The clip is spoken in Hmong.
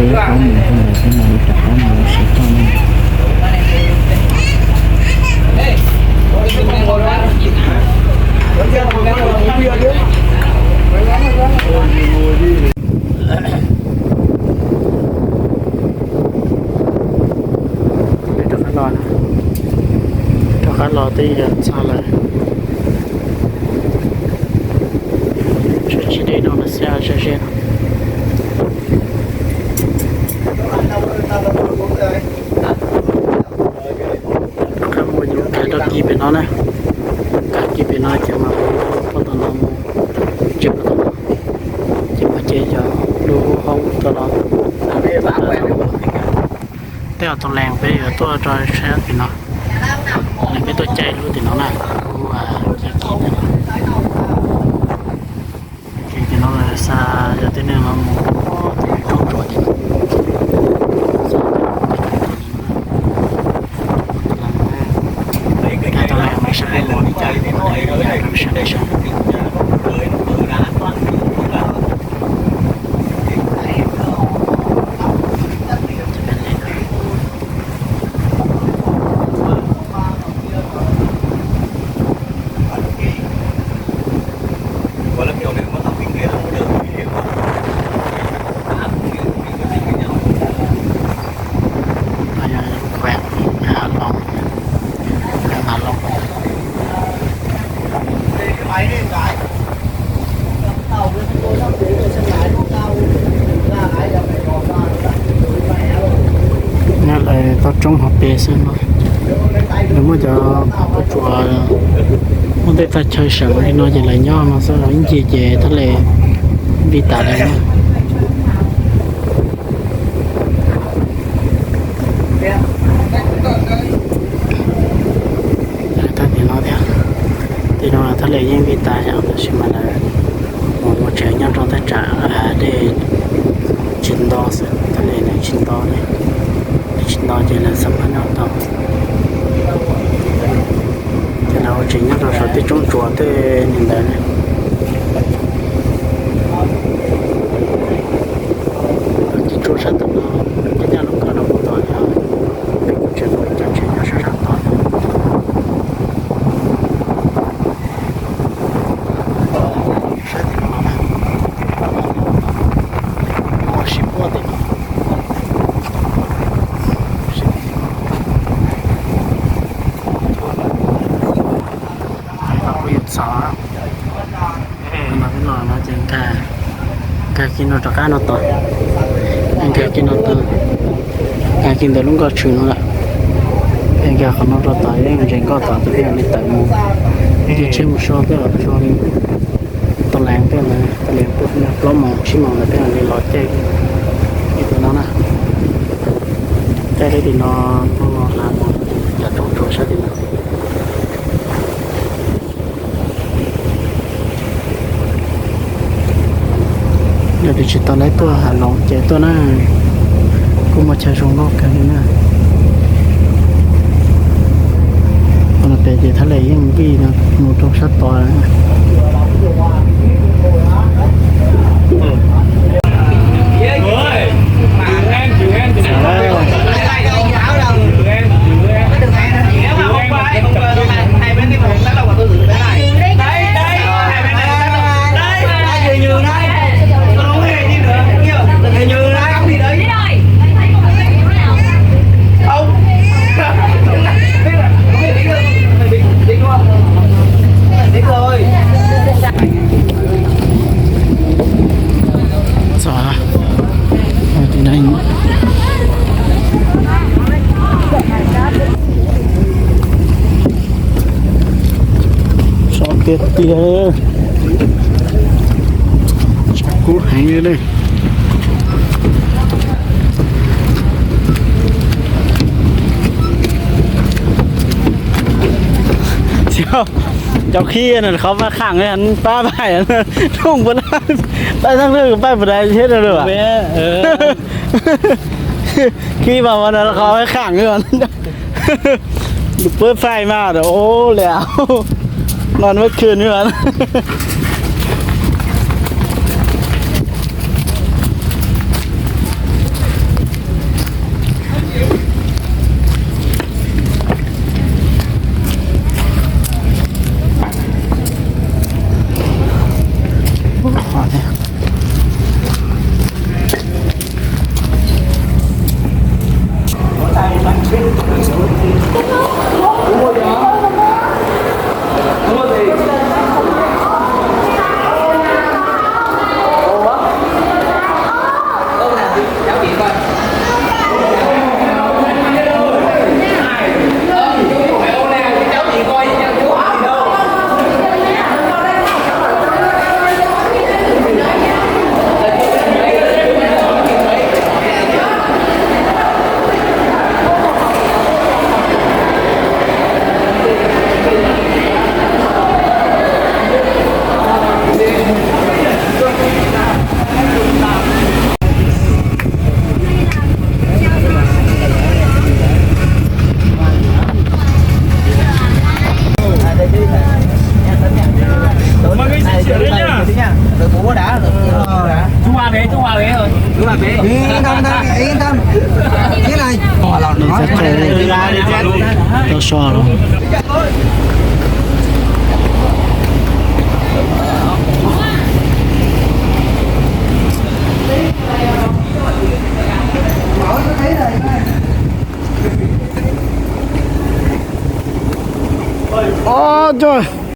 Qab mus rau ntawm peb mam li rov qab mus sab toj no. Peb rov qab los, rov qab los twb yuav txog lawm. Tshuav tsis deb no los xyov, ze ze no. Rov qab mus yuav nkag rau kis pem no na. Nkag kis pem no ces mas mus pog tom no mus, tsis pog tom no, ces mas ces yog lub hoob tom no. Tej zaum tus lees peb yuav tuaj rau sab tim no, lees peb tuaj caij lub tim no na, lub kis tim no. Ces tim no xa yog tej neeg no mus tus roob tsuas tim no. Tus lees mas sab peb mus li cas, mus li cas rau sab peb sab. Nyob lawv toj roob hauv pes xwb no, nws muaj cov tsuas, muaj tej txaj chaw seem li no ces lawv nyob no xwb, ib ncig ces thiaj li vij tas li no. Tag tim no thiab, tim no thiaj li yeej vij tas yom, tab sis mas lawv mus mus tsev nyob rau thaj tsam dej tsis nto xwb, thiaj li nws tsis nto li, nws tsis nto ces lawv xab mab nyob tau. Ces lawv ua tsev nyob rau saum tej roob tsuas tej li ntawd. Ces tsuas sab tom no, coj lub koj no mus tod yog peb kuj tseem ua ib co tsev nyob sab sab tod. Sab tim no na, ua sib puab tim no. Kuj yuav txog no, no ces nkag kis no rov qab no tod, nkag kis no tod, nkag kis ntawm lub nkoj tshwm no lawm, nkag qhov no rau tod, ntses nkoj tod ces peb mam li tawm mus, ib ce tsheb mus so tej zaum so li tau lees tej ntawd, tau lees plaub moos tsib moos ntawd peb mam li los caij ib tus no na. Caij li tim no, no no hav no, cov roob tsuas sab tim no. Yog tias tsis tau lawv tuaj hav loos ces tuaj na, kuj muaj chaw zoo nkauj kawg li na. Qhov no pem ces thiaj li yeej vij no mus rau sab tod. Txog, sov tiag tiag, tshav kub heev li. Cov khib no qhov paj khaam, pab pais, rooj puas, pais tag lawm, pais puas dai thiab lawm. Khib mas qhov paj khaam, puab pais mas, ua li no muab khwm li. Yên tâm, yên tâm. Yên tâm. Thế này. Tau so los. Ua cas